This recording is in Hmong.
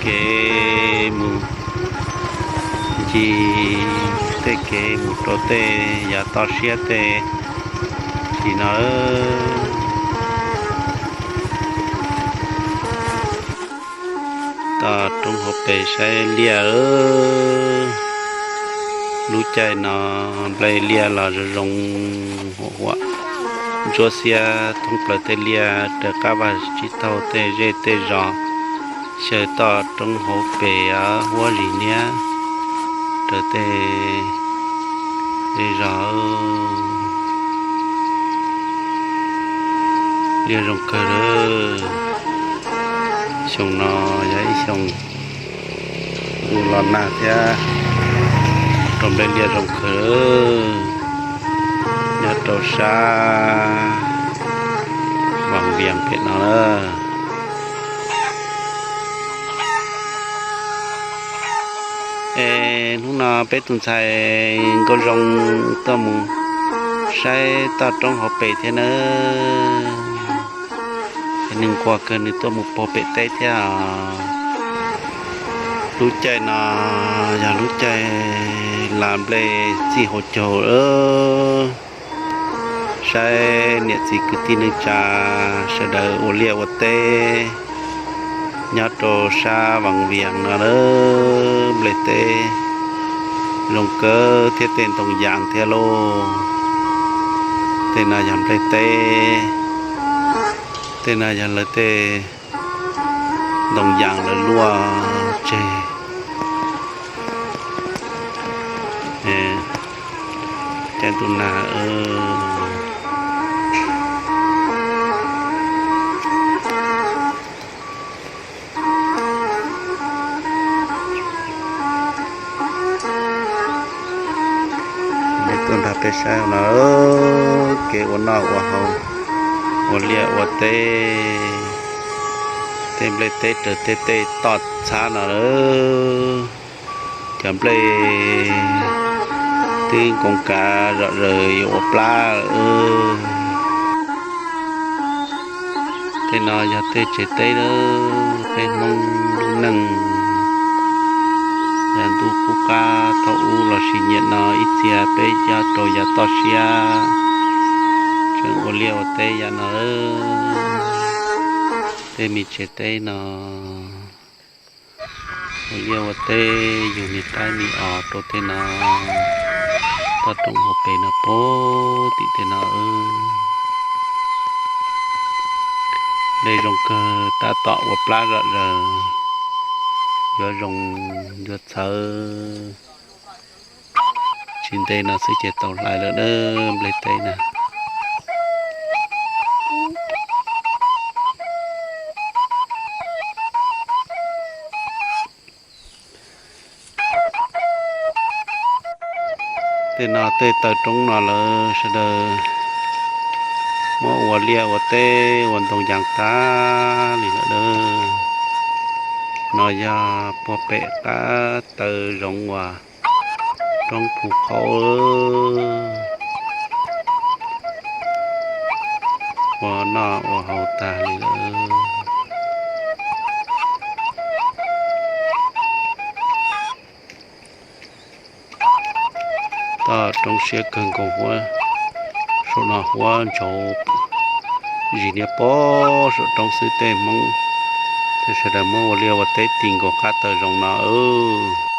kev mus ncig tej kev mus rau tej yav toj siab tej tim no. Toj roob hauv pes saib liaj. Lub caij no nplej liaj los zoo zoo huam huam ntsuab xiab thoob plaws tej liaj raws qab vaj tsib taug tej zej tej zos, xyaw toj roob hauv pes huab zis niab raws tej zej zos. Liaj zoo kawg lawm. Xyoo no yog ib xyoo ntuj los nag thiab rau nplej liaj zoo kawg. Nyob rau sab Vaj Vias pem no na. Es hnub no peb tus ntxhais Nkauj Zoo tuaj mus saib toj roob hauv pes thiab nawb. Es nws nquag kawg nws tuaj mus puag pem teb thiab os. Lub caij no yog lub caij las nplej txij hauv caug lawm. Saib niam txiv kwv tij neej tsa sawv daws ua liaj ua teb nyob rau sab Vaj Vias no lawm, nplej teb zoo kawg thiab tej ntoo yas thiab lauj. Tej no yog nplej teb, tej no yog lawv tej ntoo yas lawv luaj tseg. Caij ntuj nag. Peb tuaj nrog peb saib no, kev ua noj ua haus, ua liaj ua teb, tej nplej teb raws tej tej toj txhab no lawm. Cov nplej twb nkoos kav zom zaws yuav ua plab. Tej no yog tej tsev teb lawm, peb Hmoob lub neej. Yav ntuj qub qab thaum ub los sis niaj no ib txhia peb nyob rau yav toj siab tseem ua liaj ua teb yav no. Tej me tsev teb no ua liaj ua teb yug me qaib me os rau tej no. Toj roob hauv pes no puag tim tej no. Nplej zoo kawg tab tom ua plab zom zaws, yuav zoo yuav txhawv. Tsis ntev no xwb ces tau hlais lawm na, nplej teb na. Tej no tej taw roob no lawv sawv daws muab ua liaj ua teb ua ntoo yas tag li lawm. No yog puag pem qab taw zoov uas roob Phu Qhaub, ua noj ua haus tag li lawm. Toj roob siab kawg nkaus huab, saum no huab ntsaus zis niab pob saum roob xwb, tej Hmoob tej sawv daws muab ua liaj ua teb ti nkaus qab taw zoov no.